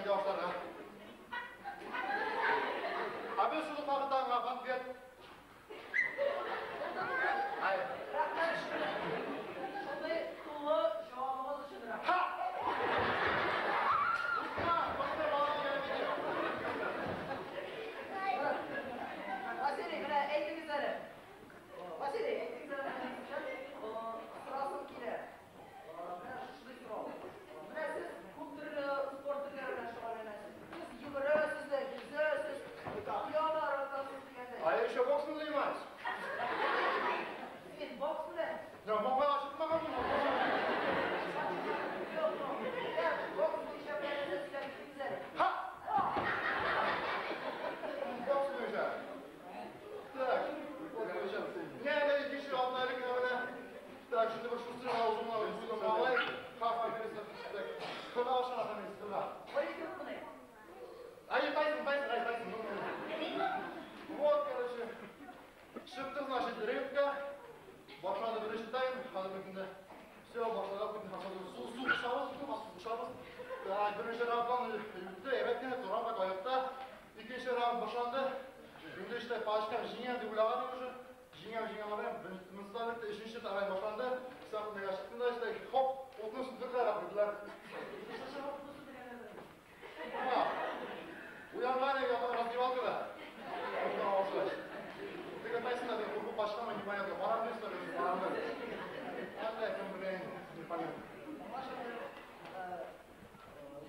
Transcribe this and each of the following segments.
әйдә ашарга. А без шул вакытта аңа в ответ. Ай. Рәхмәт. Шундый тулы җавабыгыз өчен рәхмәт. Ха! Утма, башта баланы бирә. Василий, менә әйтегез әле. Василий, әйтегез әле, сорасым килә. Менә шушындый сорау. Менә сез күп төрле спорт төрләре белән шөгыльләнәсез. Сез йөгерәсез дә, йөзәсез, пиано яратасыз дигәндәй. А я еще боксом занимаюсь. Син бокс белән? Я моңа ашыкмаганмын. Юк, юк. Менә бокс буенча берәр нәрсә сөйләп китегез әле. Ха! Бокс буенча. Так, бокс буенча. Не, әле икенче атна элек кенә менә. Так, шунда бер шустрый авызымна үзем алай. Ха, фамилиясе. Так, кына ашана фамилиясе, да. Ой, крупный. Ай, Тайсон, Тайсон, ай, Тайсон. Ну, ну. Вот, короче. Чыктык, значит, рингка. Башланды беренче тайм, хәзерге көндә. Все, башладык бит, хәзер су сугышабыз, сугышабыз. Так, беренче раундтан үтте, әйбәт кенә торам так аякта. Икенче раунд башланды. Инде işte пачкам җиңәм дип уйлаган идем уже. Җиңәм, җиңәм алам. Беренче бетте, өченче тайм башланды. Сәхнәгә чыктым да işte, хоп, утны сүндерделәр, диделәр. Уянган идем, ятам раздевалкада. Теге Тайсонда дип куркып качканмы, непонятно. Караңгы история, караңгы. Әллә кем белә, непонятно.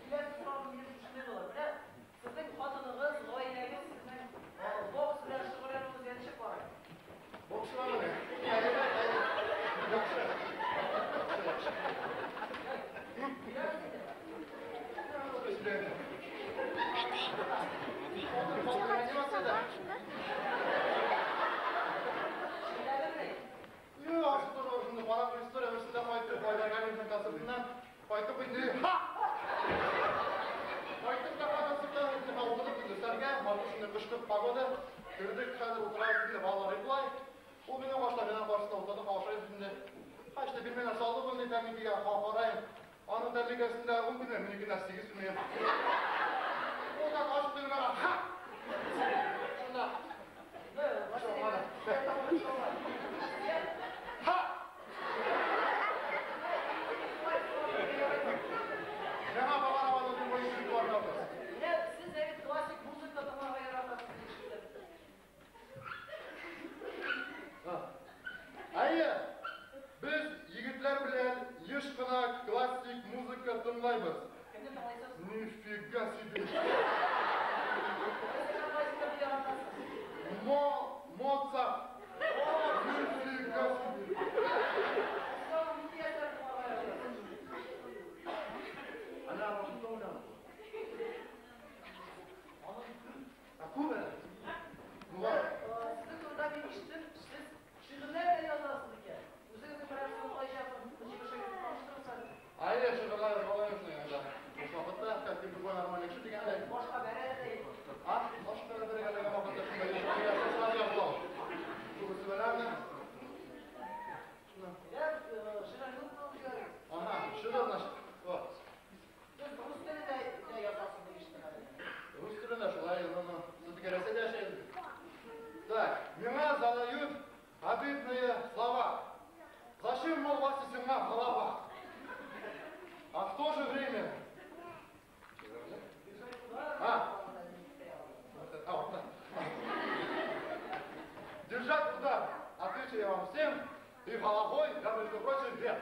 Киләсе сорау минем шушындый булыр. Менә сезнең хатыныгыз, гаиләгез сезнең бокс белән шөгыльләнүегезгә ничек карый? Боксчылар менә. Әйбәт, әйбәт. Яхшы. Яхшы. Сөйләгез инде. Сөйләгез. Хатын, хатын реанимациядә. Сөйләдеңме? Юк, шул тоже шундый караңгы история берсендә кайттык, Айдар Галиевнең концертыннан кайтып инде. Ха! Кайттык та концерттан инде утырдык инде өстәлгә, матур шундый кышкы погода. Кердек, хәзер утырабыз инде, балалар йоклый. Ул минем башта, минем каршысында утырды, ашыйбыз инде. Ха, işte бирмәгән салды моны тәмлегә, карайым. Аның тәмлегәсендә 10 бирмә, минекендә 8 бирмә. Ул да ачып бирмә, ха! Шунда. Василий, Ха! Яңа Бабанова буенча бар. Менә сез дә бит классик музыка тыңларга яратасыз дип ишеттем. Әйе, без егетләр белән еш кына классик музыка тыңлайбыз. Кемне тыңлыйсыз? Нифига себе! Сез классиканы яратасыз. Моцарт! Нифига себе! Сез аның нинди әсәрен тыңларга яратасыз? Ана башында уйнады. А күп әле. Ну ладно. Сезнең турында мин ишеттем, сез шигырьләр дә язасыз икән. Үзегезнең берәр соңгы иҗатын җимешегезне таныштырыгыз әле. Әйе, шигырьләр язалар инде. Буш вакытта, как любой нормальный кеше дигәндәй. Башка бәрә дә юк. А, башка бер генә вакытта шунда языла. Күбесе беләме? Менә шигырьне укып җибәрегез. Ага, шигырь, значит. Вот. Сез рус телендә дә язасыз дип ишеттем әле. Рус телендә шулай, ну, все-таки Россиядә яшәйбез. Так, меня задают обидные слова. Зачем, мол, Вася, сильна голова? А в то же время... А, а, вот так. Держать удар, отвечу я вам всем, и головой, я, между прочим, вверх.